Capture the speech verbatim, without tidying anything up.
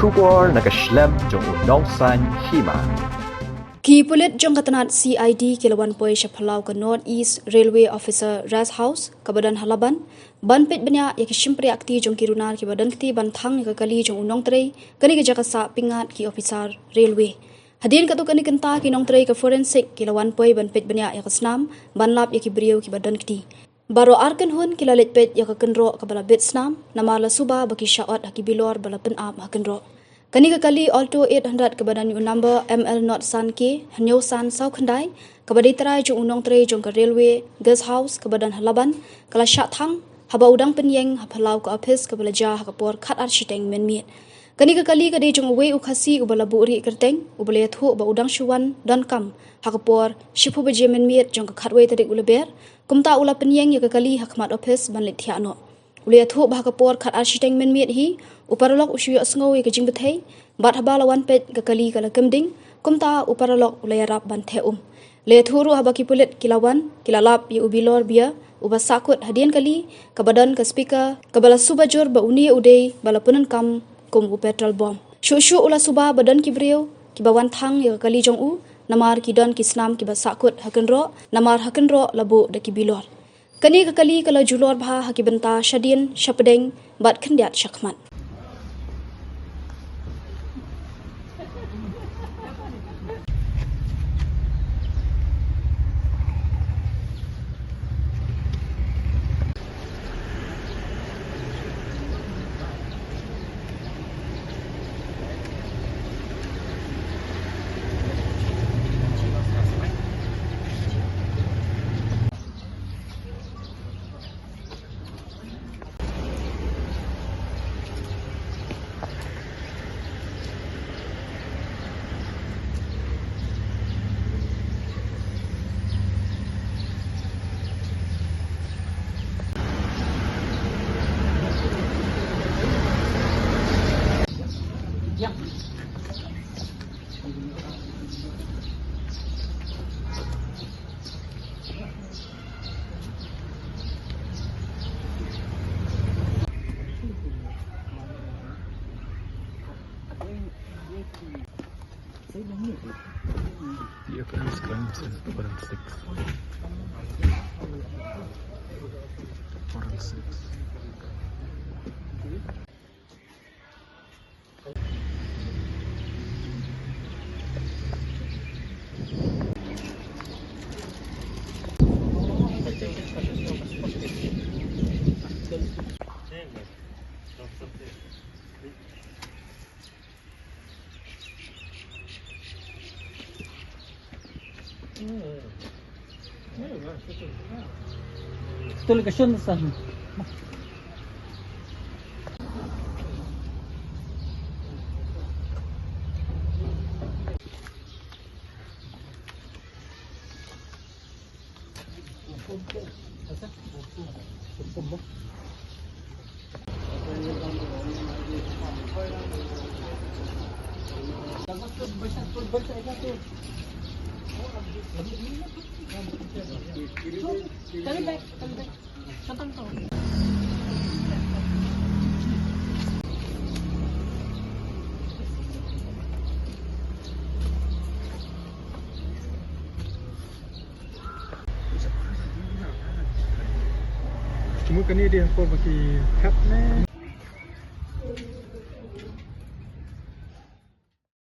Khubor na ka shlem jong u nongsan hima. Ki pulit jong ka tnat C I D ki la wan poi sha phyllaw ka North East Railway Officer Rest House kaba don ha Laban, ban peit bniah ïa ki shympriahkti jong ki runar kiba don kti ban thang ïa ka kali jong u nongtrei kane ka jaka sah pyngngad ki officer railway. Hadien katto katne kynta ki nongtrei ka forensic ki la wan poi ban peit bniah ïa ka snam ban lap ïa ki briew kiba don kti. Baroh ar kynhun ki la leit peit ïa ka kynroh kaba la bit snam, namar la suba ba ki shah ot ha ki bilor ba la pynap ha kynroh. Kane ka kali Alto eight hundred kaba don ïa u number M L not san K hynñiew san saw khyndai, kaba dei trai jong u nongtrei jong ka railway guest house kaba don ha Laban, ka la shah thang haba u dang pynïeng ha phyllaw ka ophis kaba la jia ha ka por khat ar shiteng mynmiet. Kane ka kali ka dei jong uwei u Khasi uba la buh rieh kyrteng, uba la ïathuh ba u dang shu wan donkam ha ka por shiphew baje mynmiet jong ka khatwei tarik u Lber. Kumta u la pynïeng ïa ka kali ha khmat ophis ban leit thiah noh. U la ïathuh ba ha ka por khat ar shiteng mynmiet hi, u paralok u shu ïohsngew ïa ka jingbthei, bad haba la wan peit ka kali ka la kymding, kumta u paralok u la ïarap ban theh um. La ïathuh ruh haba ki pulit ki la wan, ki la lap ïa u bilor beer uba sahkut hadien kali, kaba don ka speaker kaba la suba jur ba une u dei ba la pyndonkam kum u petrol bomb. Shuh shuh u la suba ba don ki briew kiba wan thang ïa ka kali jong u, namar ki don ki snam kiba sahkut ha kynroh, namar ha kynroh la buh da ki bilor. Kane ka kali ka la julor bha ha ki bynta shadien, shapdeng bad khyndiat shakhmat. Hier ganz ganz ist Foreign six. Foreign six. Tuloy ka shun sa. Cuma kane dei ha por ba ki thep ne.